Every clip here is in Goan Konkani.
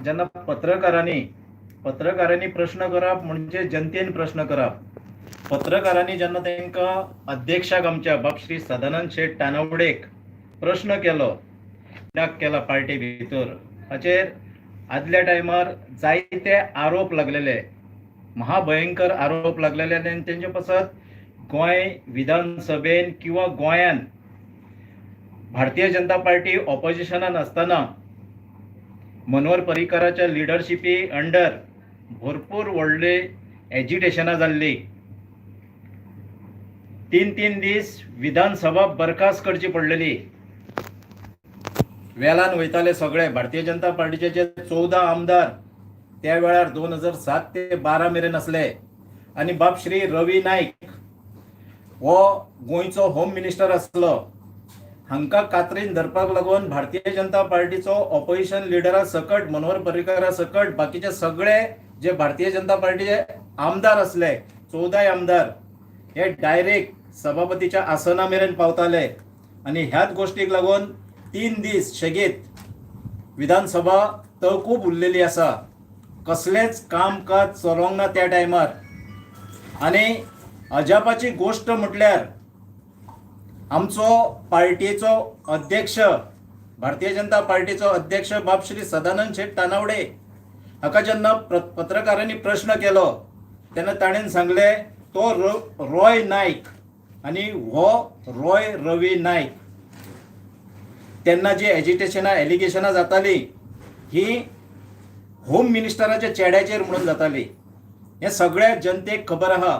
जेन्ना पत्रकारांनी पत्रकारांनी प्रश्न करप म्हणजे जनतेन प्रश्न करप. पत्रकारांनी जेन्ना तांकां अध्यक्षाक आमच्या बाब श्री सदानंद शेट तानावडेक प्रश्न केलो, कित्याक केला पार्टी भितर, हाचेर आदल्या टायमार जायते आरोप लागलेले, महाभयंकर आरोप लागलेले आनी तेंचे पासत गोंय विधानसभेन किंवा गोंयान भारतीय जनता पार्टी ऑपोजिशनान आसतना मनोहर पर्रीकराच्या लिडरशिपी अंडर भरपूर व्हडली एजिटेशनां जाल्ली. तीन तीन दीस विधानसभा बरखास्त करची पडलेली. वेलान वयताले सगळे भारतीय जनता पार्टीचे जे 14 आमदार त्या वेळार 2007 ते 12 मेरेन आसले आनी बाब श्री रवी नायक हो गोंयचो होम मिनिस्टर आसलो, हांकां कात्रीन धरपाक लागून भारतीय जनता पार्टीचो ऑपोजिशन लिडरा सकट, मनोहर पर्रीकरा सकट बाकीचे सगळे जे भारतीय जनता पार्टीचे आमदार आसले, 14 आमदार हे डायरेक्ट सभापतीच्या आसना मेरेन पावताले आनी ह्याच गोश्टीक लागून 3 दीस शेगीत विधानसभा तहकूब उरलेली आसा. कसलेंच कामकाज चलोवंक ना त्या टायमार. आनी अजापाची गोश्ट म्हटल्यार आमचो पार्टीचो अध्यक्ष, भारतीय जनता पार्टीचो अध्यक्ष बाब श्री सदानंद शेट तानावडे हाका जेन्ना पत्रकारांनी प्रश्न केलो तेन्ना ताणें सांगलें तो रॉय नायक आनी हो रॉय रवी नायक. तेन्ना जी एजिटेशनां एलिगेशनां जातालीं ही होम मिनिस्टराच्या चेड्याचेर म्हणून जाताली. हें सगळ्या जनतेक खबर आहा,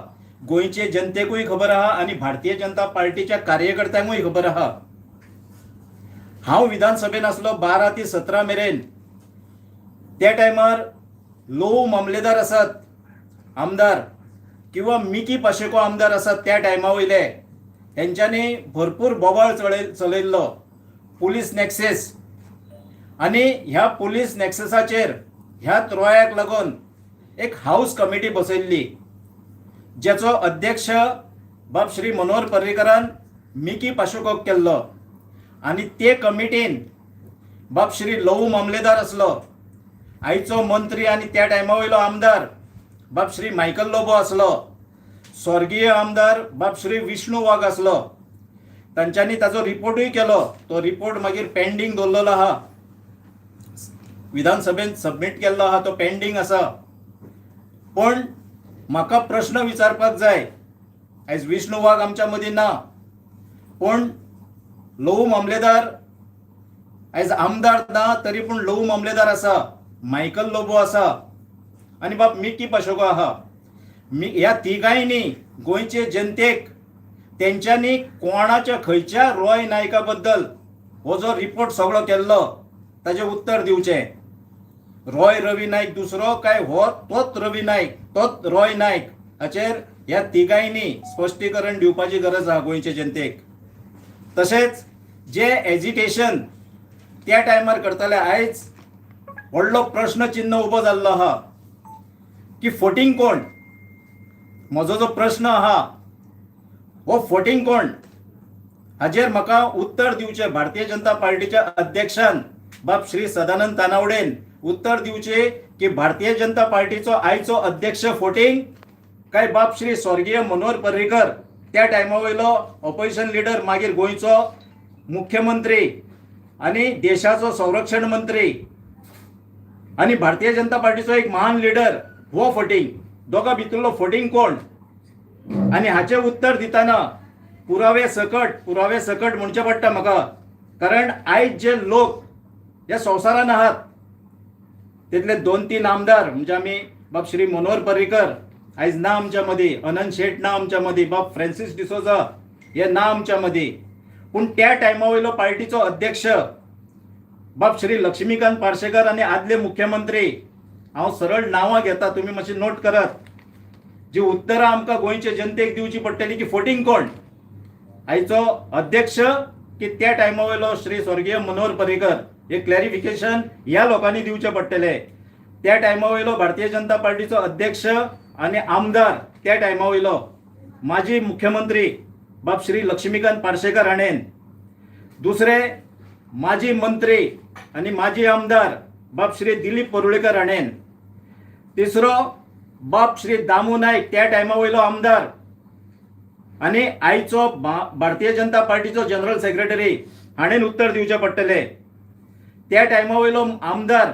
गोंयचे जनतेकूय खबर आहा आनी भारतीय जनता पार्टीच्या कार्यकर्त्यांकूय खबर आहा. हांव विधानसभेन आसलो 12 ते 17 मेरेन. त्या टायमार लोव मामलेदार आसात आमदार किंवा मिकी पाशेको आमदार आसात त्या टायमा वयले, हेंच्यांनी भरपूर बोवाळ चलयल्लो पुलीस नॅक्सेस आनी ह्या पुलीस नॅक्सेसाचेर ह्या त्रोयाक लागून एक हाऊस कमिटी बसयल्ली, ज्याचो अध्यक्ष बाब श्री मनोहर पर्रीकरान मिकी पाशेकोक केल्लो आनी ते कमिटीन बाब श्री लवू मामलेदार आसलो, आयचो मंत्री आनी त्या टायमा वयलो आमदार बाब श्री मायकल लोबो आसलो, स्वर्गीय आमदार बाब श्री विष्णू वाघ आसलो. तांच्यांनी ताचो रिपोर्टूय केलो. तो रिपोर्ट मागीर पेंडींग दवरलेलो आहा, विधानसभेन सबमीट केल्लो आहा, तो पेंडींग आसा. पूण म्हाका प्रश्न विचारपाक जाय, आयज विष्णू वाघ आमच्या मदीं ना, पूण लवू मामलेदार आयज आमदार ना तरी पूण लवू मामलेदार आसा, मायकल लोबो आसा आनी बाब मिकी पाशेको आहा. मी ह्या तिगांयनी गोंयचे जनतेक तेंच्यांनी कोणाच्या खंयच्या रॉय नायका बद्दल हो जो रिपोर्ट सगळो केल्लो ताजें उत्तर दिवचें. रॉय रवी नायक दुसरो काय हो तोच रवी नायक, तोच रॉय नायक, हाचेर ह्या तिगांयनी स्पश्टीकरण दिवपाची गरज आहा गोंयचे जनतेक. तशेंच जे एजिटेशन त्या टायमार करताले, आयज व्हडलो प्रश्न चिन्ह उबो जाल्लो आहा की फटींग कोण. म्हजो जो प्रश्न आहा हो फटींग कोण हाजेर म्हाका उत्तर दिवचें भारतीय जनता पार्टीच्या अध्यक्षान बाब श्री सदानंद तानावडेन उत्तर दिवचें की भारतीय जनता पार्टीचो आयचो अध्यक्ष फटींग काय बाब श्री स्वर्गीय मनोहर पर्रीकर, त्या टायमा वयलो ऑपोजिशन लिडर, मागीर गोंयचो मुख्यमंत्री आनी देशाचो संरक्षण मंत्री आनी भारतीय जनता पार्टीचो एक महान लिडर, हो फटींग. दोगां भितरलो फटींग कोण? आनी हाचें उत्तर दितना पुरावे सकट, पुरावे सकट म्हणचें पडटा म्हाका, कारण आयज जे लोक ह्या संवसारान आहात तितले दोन तीन आमदार म्हणजे आमी बाब श्री मनोहर पर्रीकर आयज ना आमच्या मदीं, अनंत शेट ना आमच्या मदीं, बाब फ्रांसीस डिसोजा हे ना आमच्या मदीं, पूण त्या टायमा वयलो पार्टीचो अध्यक्ष बाब श्री लक्ष्मीकांत पार्सेकर आनी आदले मुख्यमंत्री, हांव सरळ नांवां घेता, तुमी मातशी नोट करात. जी उत्तरां आमकां गोंयचे जनतेक दिवची पडटली की फटींग कोण, आयचो अध्यक्ष की त्या टायमा वयलो श्री स्वर्गीय मनोहर पर्रीकर, हे क्लॅरिफिकेशन ह्या लोकांनी दिवचें पडटलें. त्या टायमा वयलो भारतीय जनता पार्टीचो अध्यक्ष आनी आमदार त्या टायमा वयलो माजी मुख्यमंत्री बाब श्री लक्ष्मीकांत पार्सेकर हाणेन, दुसरे माजी मंत्री आनी माजी आमदार बाब श्री मायकल लोबो हाणेन बाब श्री दिलीप परुळेकर हाणेन, तिसरो बाब श्री दामू नायक त्या टायमा वयलो आमदार आनी आयचो भारतीय जनता पार्टीचो जनरल सेक्रेटरी हाणेन उत्तर दिवचें पडटलें. त्या टायमा वयलो आमदार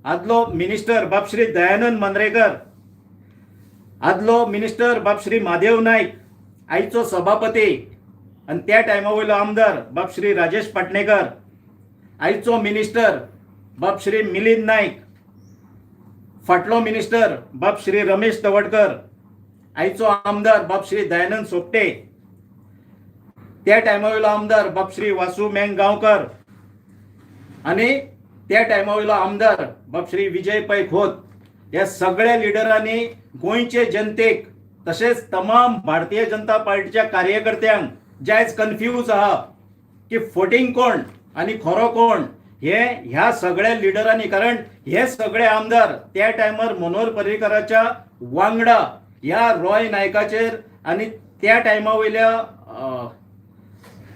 आदलो मिनिस्टर बाब श्री दयानंद मांद्रेकर, आदलो मिनिस्टर बाब श्री म्हादेव नायक आयचो सभापती आनी त्या टायमा वयलो आमदार बाब श्री राजेश पाटणेकर, आयचो मिनिस्टर बाब श्री मिलिंद नायक, फाटलो मिनिस्टर बाब श्री रमेश तवडकर, आयचो आमदार बाब श्री दयानंद सोपटे, त्या टायमा वयलो आमदार बाब श्री वासू मेंग गांवकर आनी त्या टायमा वयलो आमदार बाब श्री विजय पै खोत. ह्या सगळ्या लिडरांनी गोंयचे जनतेक तशेंच तमाम भारतीय जनता पार्टीच्या कार्यकर्त्यांक जे आयज कन्फ्यूज आहा की फटींग कोण आनी खरो कोण हे ह्या सगळ्या लिडरांनी, कारण हे सगळे आमदार त्या टायमार मनोहर पर्रीकराच्या वांगडा ह्या रॉय नायकाचेर आनी त्या टायमा वयल्या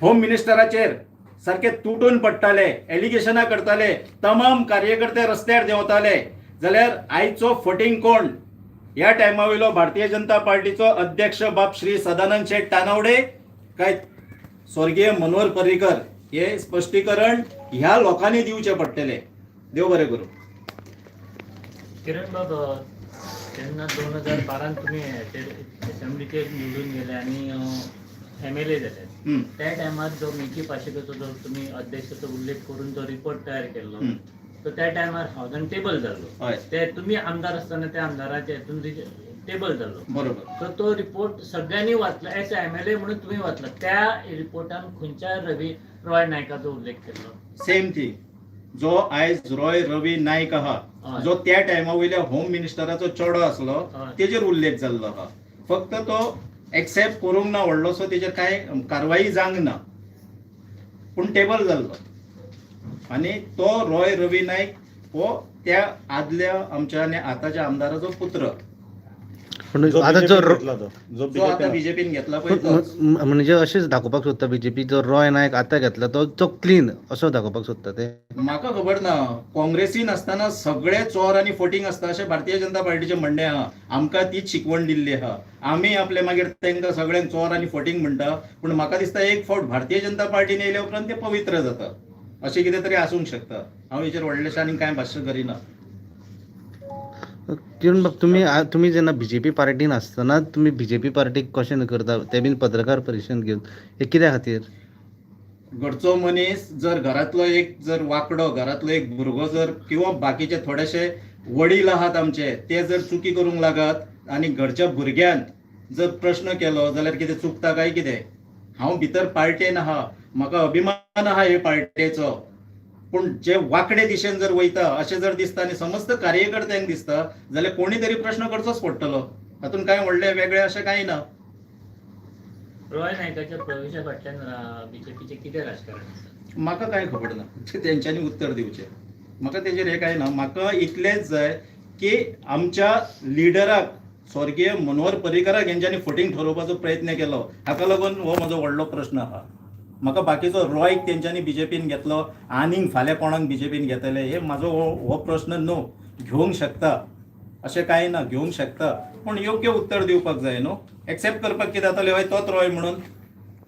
होम मिनिस्टराचेर सारके तुटून पडटाले, एलिगेशनां करताले, तमाम कार्यकर्ते रस्त्यार देंवताले. जाल्यार आयचो फटींग कोण? ह्या टायमा वयलो भारतीय जनता पार्टीचो अध्यक्ष बाब श्री सदानंद शेट तानावडे काय स्वर्गीय मनोहर पर्रीकर? हे स्पश्टीकरण ह्या लोकांनी दिवचें पडटलें. देव बरें करूं. किरण बाब, तेन्ना 2012 तुमी हेचेर असेंब्लीचेर निवडून गेले आनी एमएलए जाले. त्या टायमार जो मिकी पाशेकोचो जो तुमी अध्यक्षाचो उल्लेख करून जो रिपोर्ट तयार केल्लो, तो त्या टायमार हावजान टेबल जाल्लो. ते तुमी आमदार आसतना त्या आमदाराचे हितून टेबल जाल्लो. सो तो रिपोर्ट सगळ्यांनी वाचला, एज एमएलए म्हणून तुमी वाचला. त्या रिपोर्टान खंयच्या रवी रॉय नायकाचो उल्लेख केल्लो? सेम थिंग, जो आयज रॉय रवी नायक आहा, जो त्या टायमा वयल्या होम मिनिस्टराचो चेडो आसलो, तेजेर उल्लेख जाल्लो आहा. फक्त तो एक्सेप्ट करूंक ना व्हडलोसो, तेजेर कांय कारवाई जावंक ना, पूण टेबल जाल्लो. आनी तो रॉय रवी नायक हो त्या आदल्या आमच्या आनी आतांच्या आमदाराचो पुत्र. पूण जो आतां जो BJP घेतला तो जो जो आतां बीजेपी बीजेपीन घेतला पळय तोच. म्हणजे अशेंच दाखोवपाक सोदता बीजेपी, जो रॉय नायक आतां घेतला तो तो क्लीन असो दाखोवपाक सोदता ते? म्हाका खबर ना. काँग्रेसीन आसतना सगळे चोर आनी फटींग आसता अशें भारतीय जनता पार्टीचें म्हणणें आहा. आमकां तीच शिकवण दिल्ली आहा. आमी आपले मागीर तांकां सगळ्यांक चोर आनी फटींग म्हणटा, पूण म्हाका दिसता एक फावट भारतीय जनता पार्टीन येयल्या उपरांत ते पवित्र जाता, अशें कितें तरी आसूंक शकता. हांव हेचेर व्हडलेशें आनी कांय भाश्य करिना. किरण बाब, तुमी तुमी जेन्ना बीजेपी पार्टीन आसतना तुमी बीजेपी पार्टीक कशें करता ते बीन पत्रकार परिशद घेवन, हे कित्या खातीर? घरचो मनीस जर घरांतलो एक जर वांकडो, घरांतलो एक भुरगो जर किंवा बाकीचे थोडेशे वडील आहात आमचे, ते जर चुकी करूंक लागत आनी घरच्या भुरग्यान जर प्रश्न केलो जाल्यार कितें चुकता काय कितें? हांव भितर पार्टेन आहा, म्हाका अभिमान आहा हे पार्टेचो, पूण जे वांकडे दिशेन जर वयता अशें जर दिसता आनी समस्त कार्यकर्त्यांक दिसता जाल्यार कोणी तरी प्रश्न करचोच पडटलो. हातूंत कांय व्हडलें वेगळें अशें कांय ना. रॉय नायकाच्या प्रवेशा फाटल्यान बीजेपीचें कितें राजकारण आसा? म्हाका कांय खबर ना, तें तेंच्यांनी उत्तर दिवचें. म्हाका तेजेर हें कांय ना. म्हाका इतलेंच जाय की आमच्या लिडराक स्वर्गीय मनोहर पर्रीकराक हेंच्यांनी फटींग ठरोवपाचो प्रयत्न केलो, हाका लागून हो म्हजो व्हडलो प्रश्न आहा. म्हाका बाकीचो रॉयक तेंच्यांनी बीजेपीन घेतलो आनीक फाल्यां कोणाक बीजेपीन घेतले हे म्हाजो हो प्रश्न न्हू. घेवंक शकता अशें कांय ना, घेवंक शकता, पूण योग्य उत्तर दिवपाक जाय न्हू. एक्सेप्ट करपाक कितें जातलें? हय, तोच रॉय म्हणून.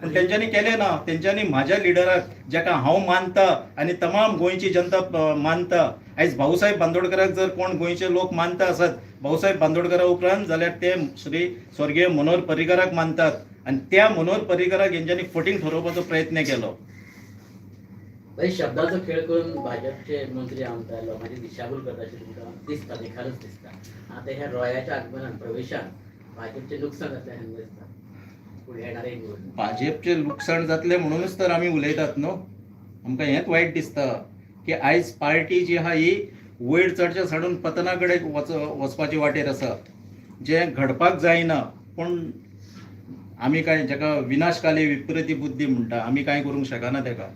पूण तेंच्यांनी केलें ना. तेंच्यांनी म्हाज्या लिडराक, जाका हांव मानता आनी तमाम गोंयची जनता मानता, आयज भाऊसाहेब बांदोडकराक जर कोण गोंयचे लोक मानता आसत भाऊसाहेब बांदोडकरा उपरांत जाल्यार ते श्री स्वर्गीय मनोहर पर्रीकराक मानतात, आनी त्या मनोहर पर्रीकराक हेंच्यांनी फटींग ठरोवपाचो प्रयत्न केलो. म्हणजे शब्दाचो खेळ करून भाजपचे मंत्री आमदार लोकांची दिशाभूल करता अशें तुमकां दिसता, निखालच दिसता. आतां ह्या रॉयाच्या आगमनान, प्रवेशान भाजपचें लुकसाण जातलें अशें दिसता फुडें येणारे निवडणूक? भाजपचें लुकसाण जातलें म्हणूनच तर आमी उलयतात न्हू. आमकां हेंच वायट दिसता की आयज पार्टी जी आहा ही वयर चडच्या साडून पतना कडेन वचपाची वाटेर आसा, जें घडपाक जायना. पूण आमी कांय जाका विनाशकाली विपरीत बुद्धी म्हणटा, आमी कांय करूंक शकना तेका.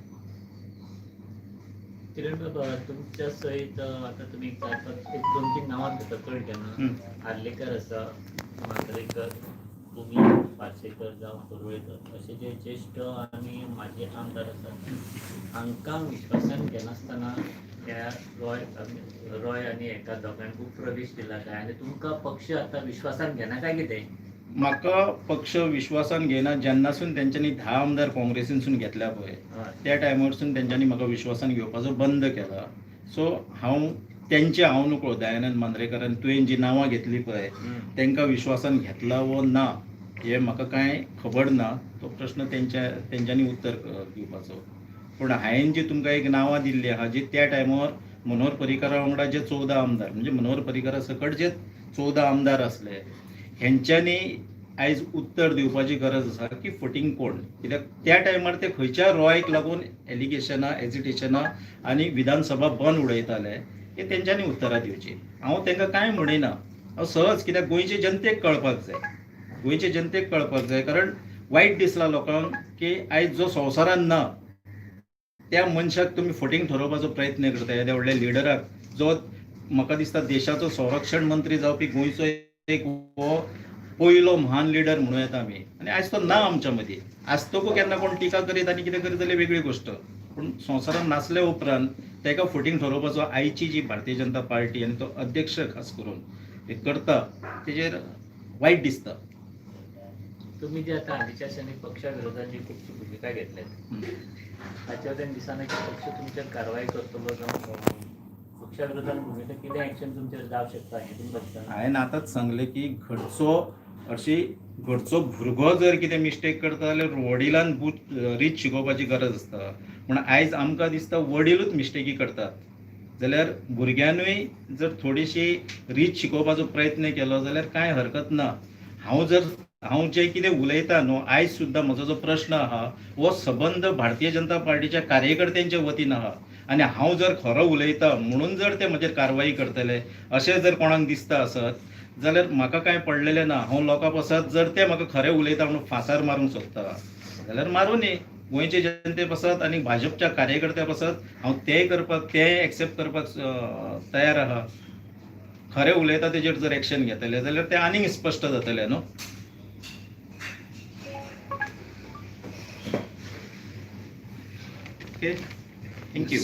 किरण बाबा, तुमच्या सयत आतां तुमी चार पांच एक दोन तीन नांवां घेता चड घेना. आर्लेकर आसा, मांद्रेकर, तुमी पार्सेकर जावं परुळेकर अशे जे ज्येश्ठ आनी माजी आमदार आसात हांकां विश्वासान घेनासतना त्या रॉय रॉय आनी एका दोगांकूय प्रवेश दिला काय आनी तुमकां पक्ष आतां विश्वासान घेना काय कितें? म्हाका पक्ष विश्वासान घेना जेन्नासून तेंच्यांनी 10 आमदार काँग्रेसीनसून घेतल्या पळय त्या टायमारसून तेंच्यांनी म्हाका विश्वासान घेवपाचो बंद केला. सो हांव तेंचे हांव नकळो, दयानंद मांद्रेकरान तुवें जी नांवां घेतली पळय तांकां विश्वासान घेतला वो ना हें म्हाका कांय खबर ना. तो प्रश्न तेंच्यांनी उत्तर दिवपाचो. पूण हांवें जी तुमकां एक नांवां दिल्ली आहा जी त्या टायमार मनोहर पर्रीकरा वांगडा जे 14 आमदार, म्हणजे मनोहर पर्रीकरा सकट जे 14 आमदार आसले हेंच्यांनी आयज उत्तर दिवपाची गरज आसा की फटींग कोण. कित्याक त्या टायमार ते खंयच्या रॉयक लागून एलिगेशनां, एजिटेशनां आनी विधानसभा बंद उडयताले हे तेंच्यांनी उत्तरां दिवची. हांव तांकां कांय म्हणिना, हांव सहज, कित्याक गोंयचे जनतेक कळपाक जाय, गोंयचे जनतेक कळपाक जाय. कारण वायट दिसला लोकांक की आयज जो संवसारान ना त्या मनशाक तुमी फटींग ठरोवपाचो प्रयत्न करता. येद्या व्हडल्या लिडराक जो म्हाका दिसता देशाचो संरक्षण मंत्री जावपी गोंयचो एक हो पयलो म्हान लिडर म्हणूं येता आमी, आनी आयज तो ना आमच्या मदीं. आज तकू केन्ना कोण टिका करीत आनी कितें करीत जाल्यार वेगळी गोश्ट, पूण संवसारान नासल्या उपरांत ताका फटींग ठरोवपाचो आयची जी भारतीय जनता पार्टी आनी तो अध्यक्ष खास करून हे करता तेजेर वायट दिसता. तुमी जे आतां हालींच्या दिसांनी पक्षा विरोधात जी खुबशी भुमिका घेतल्यात ताच्या वयल्यान दिसना की पक्ष तुमचेर कारवाय करतलो जावं पक्षा विरोधात भुमिका कितें एक्शन तुमचेर जावंक शकता हें तुमकां दिसना? हांवें आतांच सांगलें की घरचो अशी घरचो भुरगो जर कितें मिस्टेक करता जाल्यार वडिलान रीत शिकोवपाची गरज आसता. पूण आयज आमकां दिसता वडीलूच मिस्टेकी करतात, जाल्यार भुरग्यानूय जर थोडीशी रीत शिकोवपाचो प्रयत्न केलो जाल्यार कांय हरकत ना. हांव जें कितें उलयता न्हू आयज सुद्दां म्हजो जो प्रश्न आहा हो सबंद भारतीय जनता पार्टीच्या कार्यकर्त्यांच्या वतीन आहा, आनी हांव जर खरो उलयता म्हणून जर ते म्हजेर कारवाई करतले अशें जर कोणाक दिसता आसत जाल्यार म्हाका कांय पडलेलें ना. हांव लोकां पासत जर ते म्हाका खरें उलयता म्हणून फांसार मारूंक सोदता जाल्यार मारूं न्ही. गोंयचे जनते पासत आनी भाजपच्या कार्यकर्त्या पासत हांव तेय करपाक, तेय एक्सेप्ट करपाक तयार आहा. खरें उलयता तेजेर जर एक्शन घेतले जाल्यार तें आनीक स्पश्ट जातलें न्हू. Okay, thank you.